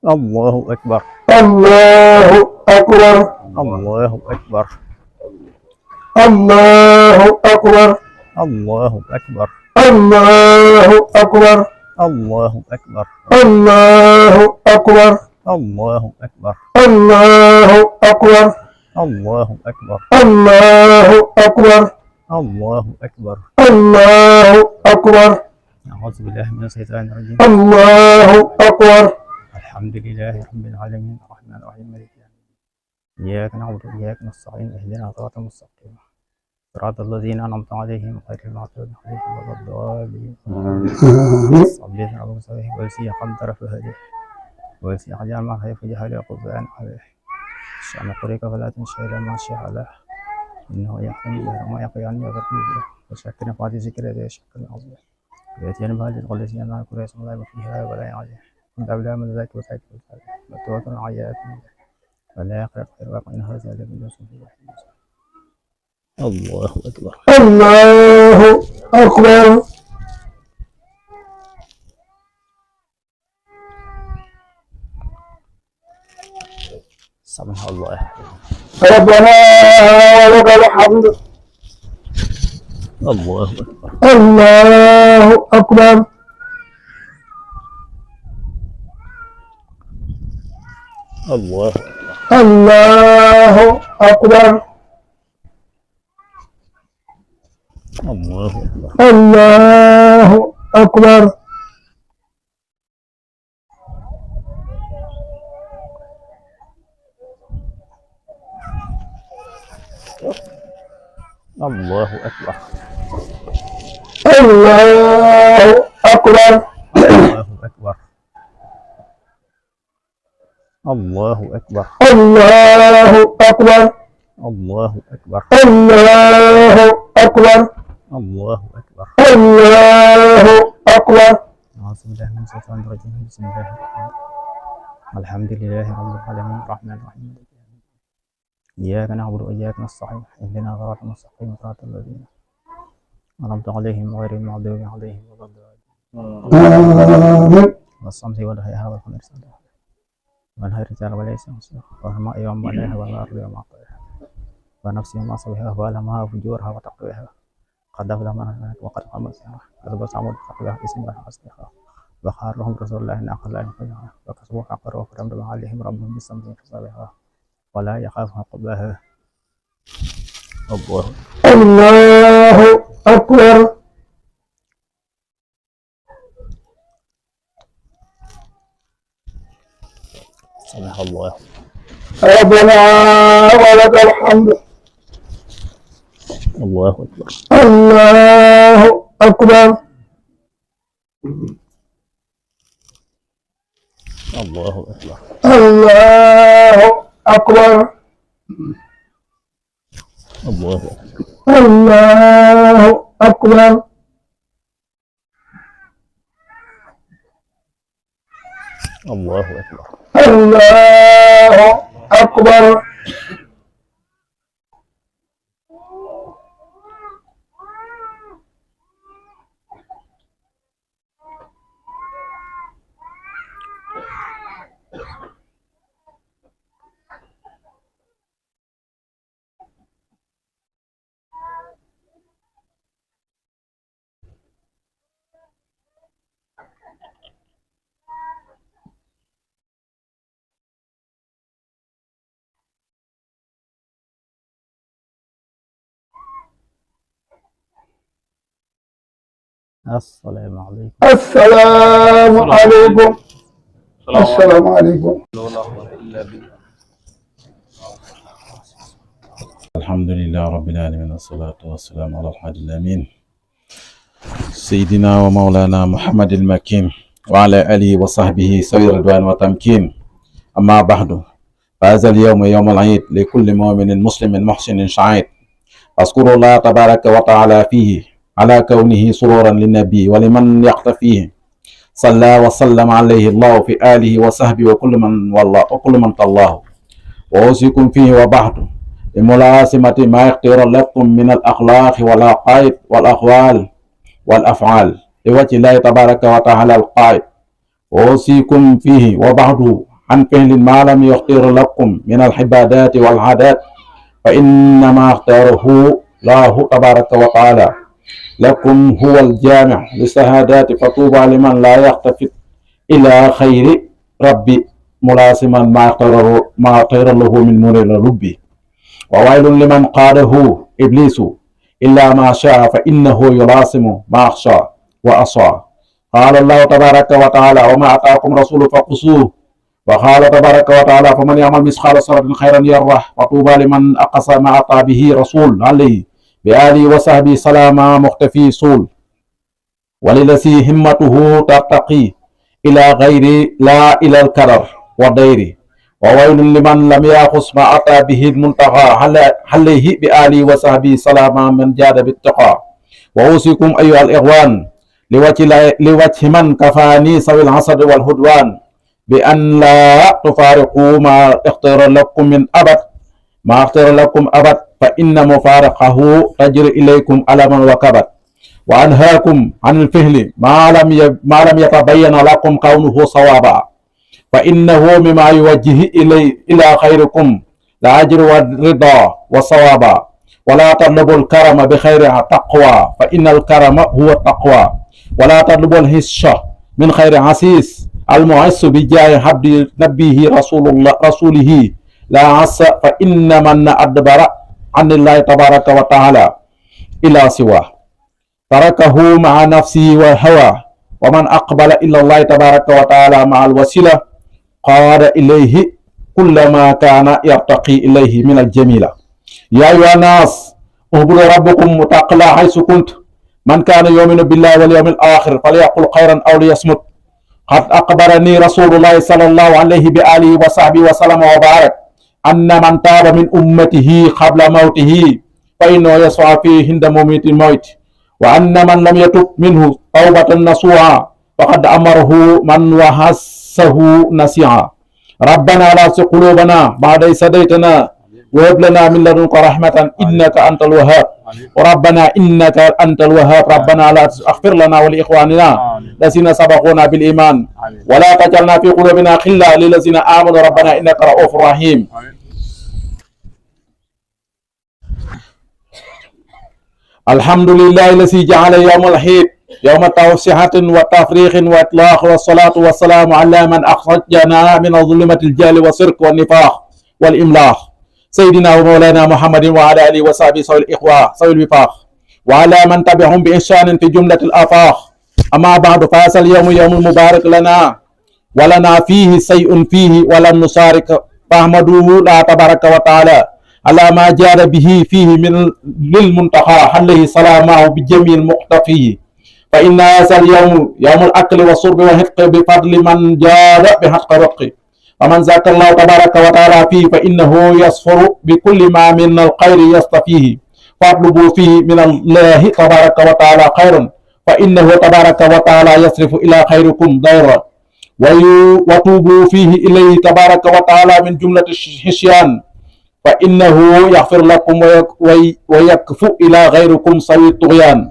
الله أكبر. الله أكبر. الله أكبر. الله أكبر. الله أكبر. الله أكبر. الله أكبر. الله أكبر. الله أكبر. الله أكبر. الله أكبر. الله أكبر. الله أكبر. الله أكبر. أعوذ بالله من الشيطان الرجيم. الله أكبر. الحمد لله رب العالمين الرحمن الرحيم مالك يوم الدين إياك نعبد وإياك نستعين اهدنا الصراط المستقيم صراط الذين أنعمت عليهم غير المغضوب عليهم ولا الضالين. صلي على المرسلين ويسيء قدر فهديه ويسيء عجل ما خيف جهل قرآن عليه شأن قريك فلا تنشأ إلى ما شاء له إنه يحكم الجهر ما يقي عني ويغفر له وشكر فاتي ذكر ذي شكر العظيم يأتي بهذه الغلسية ما يقول اسم الله فيها ولا يعجل كنت أبلغ من ذلك وسعيد وتوكل على ولا يقرأ خير وإن هذا لمن يوسف الله أكبر. الله أكبر. سبحان الله. ربنا ولك الحمد. الله أكبر. الله أكبر. الله الله أكبر. الله أكبر. الله أكبر. الله أكبر. الله أكبر. الله أكبر. الله أكبر. الله أكبر. الله أكبر. الله أكبر. الله أكبر. الله أكبر. أعوذ بالله من الشيطان الرجيم بسم الله الرحمن الرحيم الحمد لله رب العالمين الرحمن الرحيم إياك نعبد وإياك نستعين اهدنا الصراط المستقيم صراط الذين أنعمت عليهم غير المغضوب عليهم ولا الضالين والشمس والضحاها والقمر إذا والنهار إذا وليس والسماء يوم بنيها والأرض يوم طحاها ونفس ما سويها وألهمها فجورها وتقواها قد أفلح من زكاها وقد خاب من دساها كذب ثمود بتقواها إذ انبعث أشقاها وخارهم رسول الله ناقة الله ينقذها وكسبوا حقروا فدمدم عليهم ربهم بالسمع فسواها ولا يخاف عقباها. الله الله أكبر. سبح الله. ربنا ولك الحمد. الله أكبر. الله أكبر. الله أكبر. الله أكبر. الله أكبر. الله أكبر. الله أكبر. الله أكبر. السلام عليكم. السلام عليكم. السلام عليكم. الحمد لله رب العالمين والصلاة والسلام على الحاج الأمين سيدنا ومولانا محمد المكين وعلى آله وصحبه سوي الرضوان والتمكين. أما بعد فهذا اليوم يوم العيد لكل مؤمن مسلم محسن سعيد أذكر الله تبارك وتعالى فيه على كونه سرورا للنبي ولمن يقتفيه صلى وسلم عليه الله في آله وصحبه وكل من والله وكل من طلاه وأوصيكم فيه وبعد بملازمة ما يختار لكم من الأخلاق والعقائد والأقوال والأفعال لوجه الله تبارك وتعالى القائد وأوصيكم فيه وبعد عن فعل ما لم يختار لكم من العبادات والعادات فإنما اختاره الله تبارك وتعالى لكم هو الجامع للشهادات فطوبى لمن لا يختفت إلى خير ربي ملاسما ما اختار له من نور ربي وويل لمن قاده إبليس إلا ما شاء فإنه يلاسم ما أخشى وأصى قال الله تبارك وتعالى وما أتاكم رسول فخذوه وقال تبارك وتعالى فمن يعمل مثقال ذرة خيرا يره وطوبى لمن أقصى ما أتى به رسول عليه بآله وصحبه سلام مختفي سول وللذي همته ترتقي إلى غير لا إلى الكرر والدير وويل لمن لم يأخذ ما أتى به المنتهى عليه بآله وصحبه سلام من جاد بالتقى وأوصيكم أيها الإخوان لوجه من كفاني سوي الحسد والهدوان بأن لا تفارقوا ما اختار لكم من أبد ما اختار لكم أبد فإن مفارقه تجري إليكم ألما وكبد وأنهاكم عن الفعل ما لم يتبين لكم كونه صوابا فإنه مما يوجه إلى خيركم الأجر والرضا والصوابا ولا تطلبوا الكرم بخير تقوى فإن الكرم هو التقوى ولا تطلبوا الهشة من خير عسيس المعس بجاه عبد نبيه رسوله لا عس فإن من أدبر عن الله تبارك وتعالى إلى سواه تركه مع نفسه وهوى ومن أقبل إلى الله تبارك وتعالى مع الوسيلة قاد إليه كل ما كان يرتقي إليه من الجميلة يا أيها الناس اعبدوا ربكم متقلا حيث كنت من كان يؤمن بالله واليوم الآخر فليقل خيرا أو ليصمت قد أخبرني رسول الله صلى الله عليه بآله وصحبه وسلم وبارك أن من تاب من أمته قبل موته فإنه يسعى فيه عند مميت الموت وأن من لم يتب منه توبة نصوحا فقد أمره من وحسه نسيعا ربنا لا تزغ قلوبنا بعد إذ هديتنا وهب لنا من لدنك رحمة إنك أنت الوهاب وربنا إنك أنت الوهاب ربنا لا اغفر لنا ولإخواننا الذين سبقونا بالإيمان ولا تجعلنا في قلوبنا غلا للذين آمنوا ربنا إنك رؤوف رحيم الحمد لله الذي جعل يوم العيد يوم توسعة وتفريق وإطلاق والصلاة والسلام على من أخرجنا من ظلمة الجهل والشرك والنفاق والإملاق سيدنا ومولانا محمد وعلى آله وصحبه سوي الإخوة سوي الوفاق وعلى من تبعهم بإحسان في جملة الآفاق أما بعد فهذا اليوم يوم مبارك لنا ولنا فيه شيء فيه ولم نشارك فاحمدوه لا تبارك وتعالى على ما جاد به فيه من للمنتهى عليه سلامه بجميع المقتفيه فإن هذا اليوم يوم الأكل والشرب والحق بفضل من جاد بحق رقه ومن ذاك الله تبارك وتعالى فيه فإنه يصفر بكل ما من الخير يستفيه فاطلبوا فيه من الله تبارك وتعالى خيرا فإنه تبارك وتعالى يصرف إلى خيركم دائرا وتوبوا فيه إليه تبارك وتعالى من جملة الحسيان فإنه يغفر لكم ويكفو إلى غيركم سوي الطغيان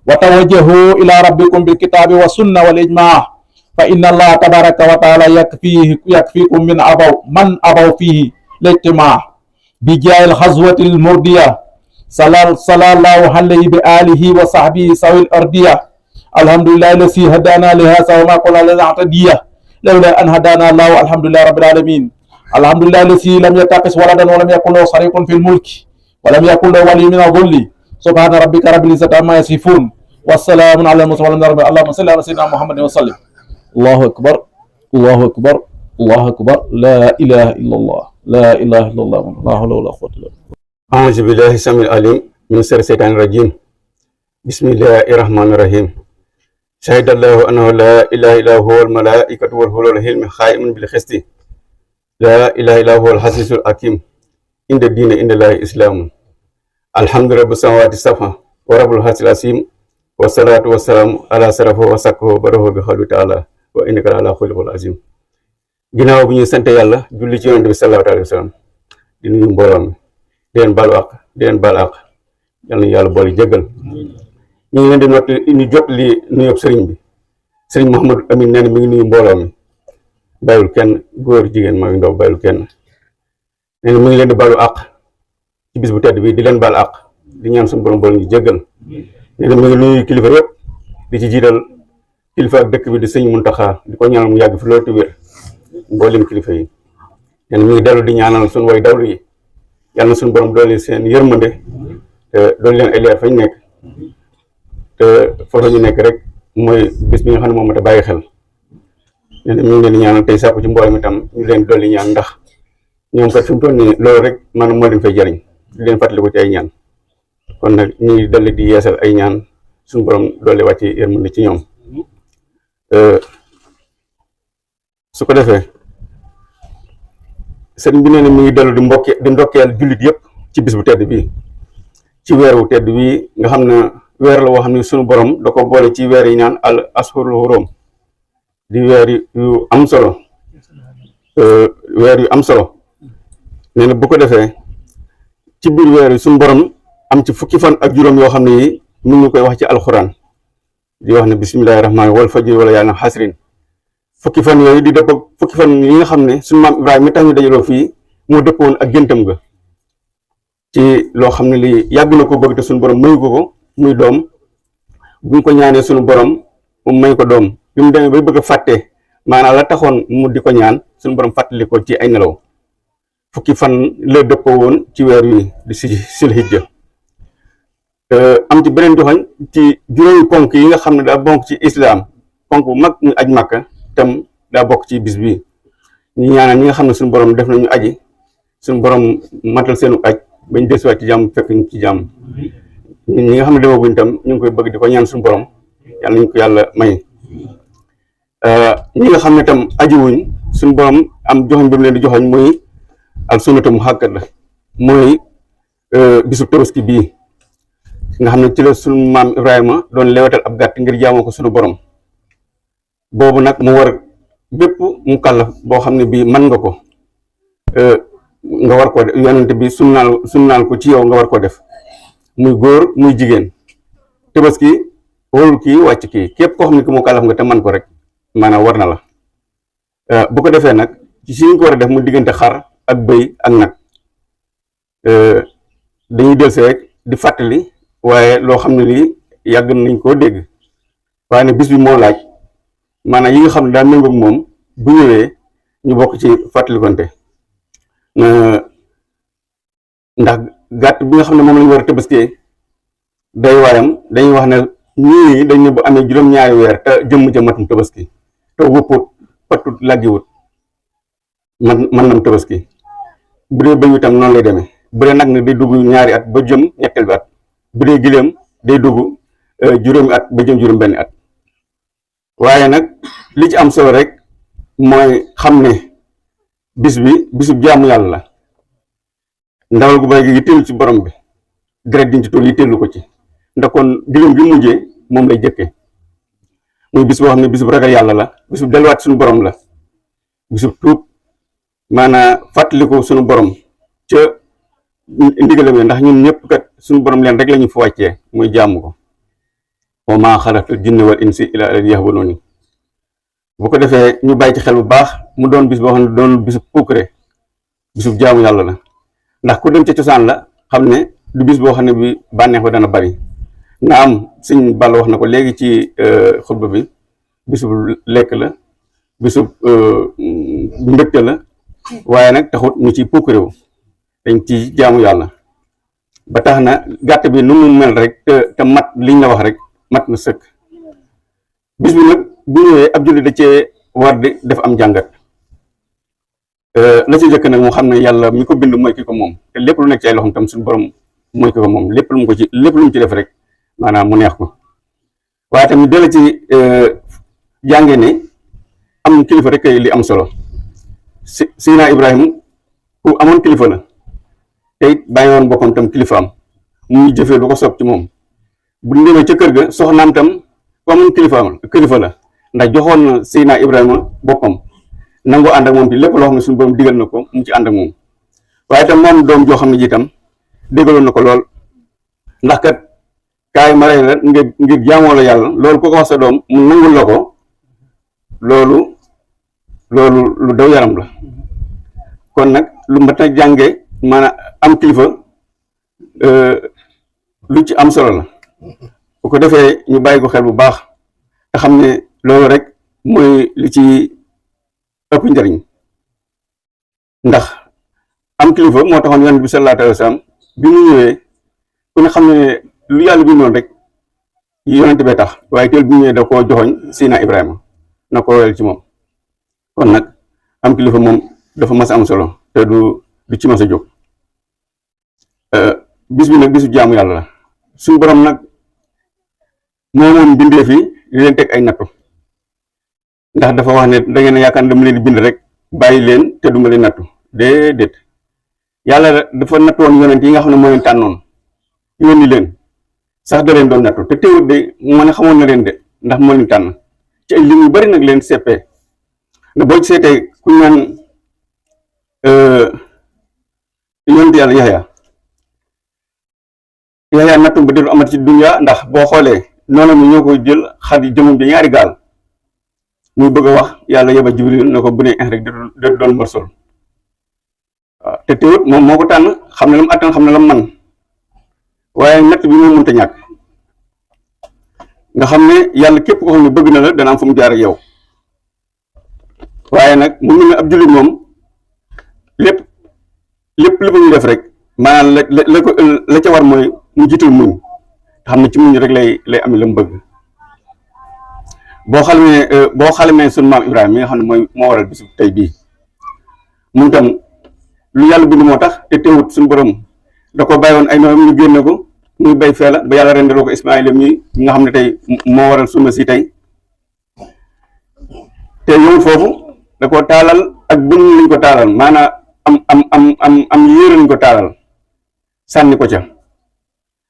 وتوجهوا إلى ربكم بالكتاب والسنة والإجماع فإن الله تبارك وتعالى يكفيكم من أبوا فيه الاجتماع بجاه الخزوة المردية صلى الله عليه بآله وصحبه سوي الأرضية الحمد لله الذي هدانا لهذا وما كنا لنهتدي لولا أن هدانا الله الحمد لله رب العالمين الحمد لله الذي لم يتخذ ولدا ولم يكن له شريك في الملك ولم يكن له ولي من الذل سبحان ربك رب العزة عما يصفون والسلام على المرسلين اللهم صل على سيدنا محمد وسلم الله أكبر الله أكبر الله أكبر لا إله إلا الله لا إله إلا الله لا حول ولا قوة إلا بالله أعوذ بالله السميع العليم من شر الشيطان الرجيم بسم الله الرحمن الرحيم شهد الله أنه لا إله إلا هو الملائكة والأولو العلم قائما بالقسط لا إله إلا هو العزيز الحكيم إن الدين عند الله الإسلام الحمد لله رب السماوات السبع ورب العرش العظيم والصلاة والسلام على سرفه وسكه بره بخلو تعالى وإنك على خلق العظيم ginnaaw bi ñu sant yàlla julli ci yonent bi sallallahu alayhi wa sallam di nuyu mbooloo mi di leen baal àq di leen baal àq yal na yàlla boole jéggal ñu ngi leen di ñu jot li nuyoo sëriñ bi sëriñ Mouhamadou Amine nee na mi ngi nuyu mbooloo mi bàyyul kenn góor jigéen mag ndaw bàyyul kenn nee na mi ngi leen di balu àq ci bis bu tedd bi di leen bal àq di ñaan suñu borom boole ñu jéggal nee na mi ngi nuyu kilifa yëpp di ci jiital kilifa ak dëkk bi di sëñ Muntaxa di ko ñaanal mu yàgg fi loolu te wér mboolem kilifa yi nee na mi ngi dellu di ñaanal suñu way dawlu yi yàlla na suñu borom doole seen yërmande te doon leen ay leer fañ nekk te foofu ñu nekk rek mooy bis bi nga xam ne moom mat a bàyyi xel nee na mi ngi leen di ñaanal tey sàkku ci mboolem itam ñu leen dolli ñaan ndax ñoom kat fi mu toll nii loolu rek maanaam moo leen fay jariñ di leen fàttali ko ci ay ñaan kon nag ñu ngi dolli di yeesal ay ñaan suñu borom dolli wàcc yërmande ci ñoom su ko defee sëriñ bi nee na mi ngi dellu di ndokkeel jullit yëpp ci bis bu tedd bii ci weeru tedd bii nga xam ne weer la woo xam ne suñu borom da ko boole ci weer yi ñaan al ashurul hurum di weer yu am solo weer yu am solo nee na bu ko defee ci biir weer yi suñu borom am ci fukki fan ak juróom yoo xam ne yi mu ngi koy wax ci alxuraan di wax ne bismillahi rahmaani wal fajri wala yàlla xasrin fukki fan yooyu di dëpp fukki fan yi nga xam ne suñu maam Ibrahima mi tax ñu dajaloo fii moo dëppoon ak géntam ga ci loo xam ne lii yàgg na ko bëgg te suñu borom mayu ko muy doom bu ñu ko ñaanee suñu borom mu may ko doom bi mu demee bay bëgg a fàtte maanaam la taxoon mu di ko ñaan suñu borom fàttali ko ci ay nelaw fukki fan la dëppoo woon ci weer wi di Silhijja am ci beneen joxoñ ci juróomi ponk yi nga xam ne daa bonk ci islam ponk bu mag ñu aj Makka tam daa bokk ci bis bi ñu ñaanal ñi nga xam ne suñu borom def nañu aji suñu borom matal seenu aj bañ desuwaat ci jàmm fekk ñu ci jàmm ñi nga xam ne demaguñ tam ñu ngi koy bëgg di ko ñaan suñu borom yàlla nañ ko yàlla may ñi nga xam ne tam ajiwuñ suñu borom am joxoñ bi mu leen di joxoñ muy al sunnatu muhakkada mooy bisu tabaski bii nga xam ne ci la suñu maam Ibrahima doon lewetal ab gàtt ngir jaamoo ko suñu borom boobu nag mu war bépp mu kàllaf boo xam ne bii mën nga ko nga war koo def yonent bi sunnaal ko ci yow nga war koo def muy góor muy jigéen tabaski warul kii wàcc kii képp koo xam ne ki mu kàllaf nga te man ko rek maanaam war na la bu ko defee nag ci si ñu ko war a def mu diggante xar ak bëy ak nag dañuy dellusi rek di fàttali waaye loo xam ne lii yàgg nañ koo dégg waaye ne bis bi moo laaj maanaam yi nga xam ne daa méngoog moom bu ñëwee ñu bokk ci fàttalikonte ndax gàtt bi nga xam ne moom lañu war a tabaskee day waayam dañuy wax ne ñii dañ ne bu amee juróom-ñaari weer te jëmm ja matum tabaski te wëpput patut laggiwut man nam tabaski bu dee bëy itam noonu lay demee bu dee nag ne day dugg ñaari at ba jëm ñetteel bi at bu dee giléem day dugg juróomi at ba jëm juróom benn at waaye nag li ci am solo rek mooy xam ne bis bi bisu jaamu yàlla la ndawal gu bay gi yitteelu ci borom bi deret diñ ci tool yitteelu ko ci ndax kon giléem gi mujjee moom lay jëkke muy bis boo xam ne bisu ragal yàlla la bisu delluwaat suñu borom la bisu tuub maanaam fàttaliku suñu borom ca ndigalam yi ndax ñun ñëpp kat suñu borom leen rek la ñu fa wàccee muy jaamu ko wa maa xalaqtul jinna wal insa illaa liya'buduun bu ko defee ñu bàyyi ci xel bu baax mu doon bis boo xam ne doon bisu puukare bisu jaamu yàlla la ndax ku dem ca cosaan la xam ne du bis boo xam ne bi bànneex ba dana bari na am sëñ Balla wax na ko léegi ci xutba bi bisu lekk la bisu mbégte la waaye nag taxut ñu ci puukarewu dañ ci jaamu yàlla ba tax na gàtt bi nu mu mel rek te mat liñ la wax rek mat na sëkk bis bi nag bu ñëwee ab jullit da cee war di def am jàngat la ci jëkk nag mu xam ne yàlla mi ko bind mooy ki ko moom te lépp lu nekk ci ay loxoom tam suñu borom mooy ki ko moom lépp lu mu ci def rek maanaam mu neex ko waaye tamit dala ci jànge ne am kilifa rek li am solo Seydina Ibrahima ku amoon kilifa la te it bàyyi woon boppam tam kilifaam muy jëfee lu ko soob ci moom bu ñu demee ca kër ga soxnaam tam ku amoon kilifa la ndax joxoon na Seydina Ibrahima boppam nangoo ànd ak moom ci lépp loo xam ne suñu borom digal na ko mu ci ànd ak moom waaye tam moom doom joo xam ne ji tam déggaloon na ko lool ndax kat kaay ma rey la ngir jaamoo la yàlla loolu ku ko wax sa doom mu nangul la ko loolu loolu lu daw yaram la kon nag lu mat a jànge maanaam am kilifa lu ci am solo la bu ko defee ñu bàyyi ko xel bu baax te xam ne loolu rek mooy li ci ëpp njëriñ ndax am kilifa moo taxoon yonent bi sallallahu alayhi wa sallam bi mu ñëwee ku ne xam ne lu yàlla bi noonu rek yonent bee tax waaye teel bi mu ñëwee da koo joxoñ Sina Ibrahima na ko royal ci moom kon nag am kilifa moom dafa mas am solo te du ci mas a jóg bis bi nag bisu jaamu yàlla la suñu borom nag moom bindee fi di leen teg ay nattu ndax dafa wax ne da ngeen a yaakaar ne dama leen di bind rek bàyyi leen te duma leen nattu déedéet yàlla dafa nattoon yonent yi nga xam ne moo leen tànnoon yónni leen sax da leen doon nattu te teewut de moo ne xamoon na leen de ndax moo leen tànn ci ay lim yu bari nag leen seppee nga boo ci seetee ku ñu naan yonent yàlla Yaxya nattu ba delu amat ci dunya ndax boo xoolee noonu mi ñoo koy jël xar jëmum bi ñaari gaal muy bëgg a wax yàlla yeba Jibril na ko bu ne rek da doon morsol waaw te teewut moom moo ko tànn xam ne la mu attan xam ne la mu man waaye natt bi moo mënta ñàkk nga xam ne yàlla képp ko xam ne bëgg na la dana am fu mu jaar ak yow waaye nag mu mel ne ab jullit moom lépp ñu def rek maanaam la ca war mooy mu jiital muñ xam ne ci muñ rek lay am la mu bëgg boo xalamee sunu maam Ibrahima mi nga xam ne moo waral bisu tey bii mu tam lu yàlla bind moo tax te teewut suñu borom da ko bàyyi woon ay noonu ñu génne ko muy bay feela ba yàlla rendaloo ko Ismaayla mi nga xam ne tey moo waral suma si tey te yow foofu da ko taalal ak bën lañ ko taalal maanaam am yéere lañ ko taalal sànni ko ca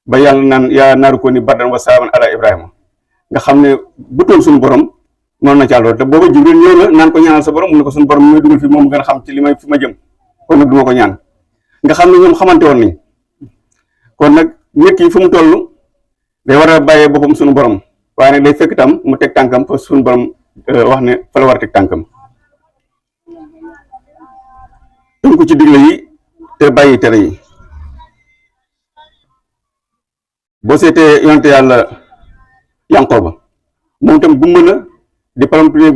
ba yàlla naan yaa naaru ko ni bardan wa salaaman ala Ibrahima nga xam ne bu toon suñu borom noonu na caaloo te booba Jibril ñëw na naan ko ñaanal sa borom mu ne ko suñu borom mi may dugal fi moom gën a xam ci fi ma jëm kon nag duma ko ñaan nga xam ne ñoom xamante woon nañ kon nag nit ki fu mu toll day war a bàyyee boppam suñu borom waaye nag day fekk tam mu teg tànkam fa suñu borom wax ne fa la war a teg tànkam tënku ci digle yi te bàyyi tere yi boo seetee yonte yàlla Yanqooba moom tam gumba na di palamtuné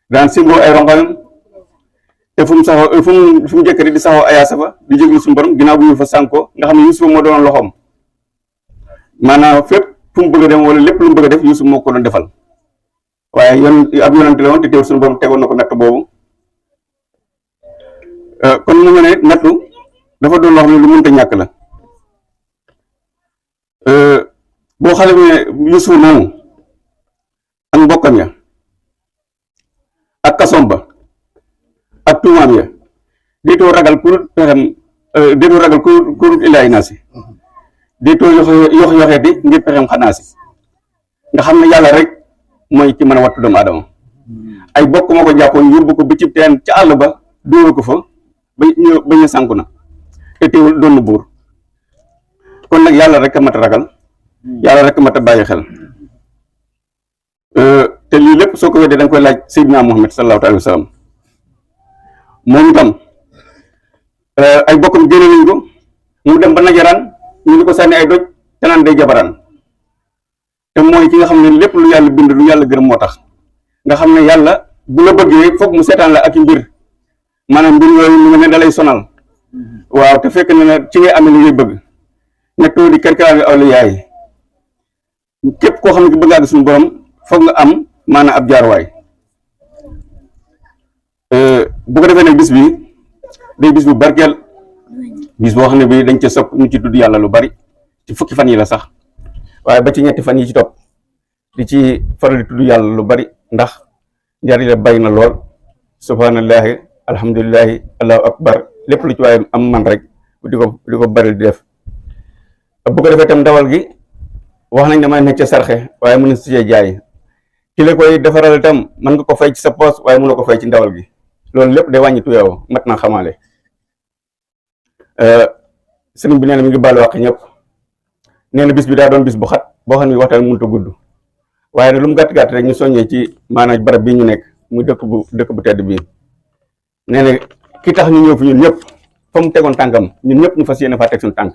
daan simboo ay rongoñam te fu mu saxoo fu mu jëkkëri di saxoo ay asafa di jéglu suñu borom ginnaaw bu ñu fa sànkoo nga xam ne Yuusufa moo doon loxoom maanaam fépp fu mu bëgg a dem wala lépp lu mu bëgg a def Yuusuf moo ko doon defal waaye ab yonante la woon te teew suñu borom tegoon na ko natt boobu kon mu nga ne nattu dafa doon loo xam ne lu mënta ñàkk la boo xale ne Yuusuf moomu ak mbokkam ya ak kasom ba ak tuumaam ya déetoo ragal ku ilaay naa si déetoo yoxeeti ngir pexem xanaa si nga xam ne yàlla rek mooy ci mën a wattu doomu aadama ay bokk ma ko jàppoon yóbbu ko ba ci teen ca àll ba dóoru ko fa ba ñu sànku na te teewul doon na buur kon nag yàlla rek a mat a ragal yàlla rek a mat a bàyyi xel te lii lépp soo ko weddee da nga koy laaj Seydina Muhammad sallallahu alayhi wa sallam moom itam ay bokkam génne nañ ko mu dem ba najaraan ñu di ko sànni ay doj te naan day jabaraan te mooy ki nga xam ne lépp lu yàlla bind lu yàlla gërëm moo tax nga xam ne yàlla bu la bëggee foog mu seetaan la ak i mbir maanaam mbir yooyu mu ne da lay sonal waaw te fekk na ne ci ngay amee li ngay bëgg nettoo di kerkeraange awliyaa yi képp koo xam ne ki bëgg ak suñu borom foog nga am maanaam ab jaarwaay bu ko defee nag bis bi day bis bu barkeel bis boo xam ne bi dañ ca sopp ñu ci tudd yàlla lu bari ci fukki fan yi la sax waaye ba ci ñetti fan yi ci topp di ci faral di tudd yàlla lu bari ndax njariñ la bari na lool subhanallahi alhamdulillahi allahu akbar lépp lu ci waaye am man rek di ko bari di def bu ko defee tam ndawal gi wax nañ ne may nekk ca sarxe waaye mën na si cee jaay ki la koy defaral itam mën nga ko fay ci sa poos waaye mën nga ko fay ci ndawal gi loolu lépp day wàññi tuyoo mat naa xamaale sëriñ bi nee na mi ngi baalu wax ñëpp nee na bis bi daa doon bis bu xat boo xam ne waxtaan mënut a gudd waaye nag lu mu gàtt-gàtt rek ñu soññee ci maanaam barab bi ñu nekk muy dëkk bu tedd bii nee na ki tax ñu ñëw fi ñun ñëpp fa mu tegoon tànkam ñun ñëpp ñu fas yéene faa teg suñu tànk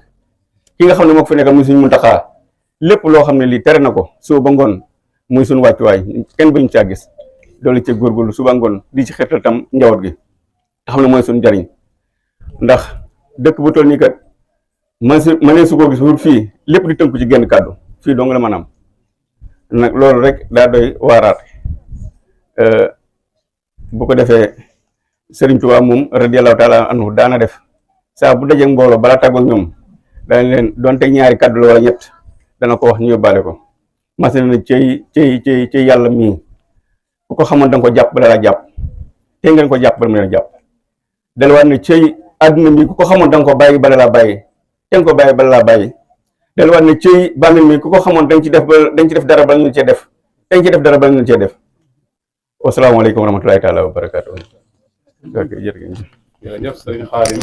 ki nga xam ne moo ko fi nekkal muy suñu Muntaxa lépp loo xam ne lii tere na ko suba ba ngoon muy suñu wàccuwaay kenn bañu caa gis doolu ci góorgóorlu suba ngoon di ci xeetal tam njaboot gi nga xam ne mooy suñu njariñ ndax dëkk bu toll nii kat mënee su ko gis wut fii lépp di tënku ci genn kàddu fii dong la maanaam nag loolu rek daa doy waaraat bu ko defee Sëriñ Tuubaa moom radiyallahu taala anhu daana def saa bu dajeeg mbooloo bala tàggoog ñoom dana leen donte ñaari kàddu la wala ñett dana ko wax ñu yóbbaale ko masina na cey yàlla mii ku ko xamoon da nga ko jàpp bala laa jàpp te ngeen ko jàpp bala mu leen jàpp delluwaat ne cey àdduna mi ku ko xamoon da nga ko bàyyi bala laa bàyyi te nga ko bàyyi bala laa bàyyi delluwaat ne cey bàmmeel mi ku ko xamoon dañ ci def dara bala ñu cee def dañ ci def dara bala ñu cee def wasalaamaaleykum wa rahmatulahi taala wa barakaatu. ok jërëjëf sëriñ Xaadim.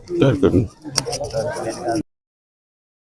amiin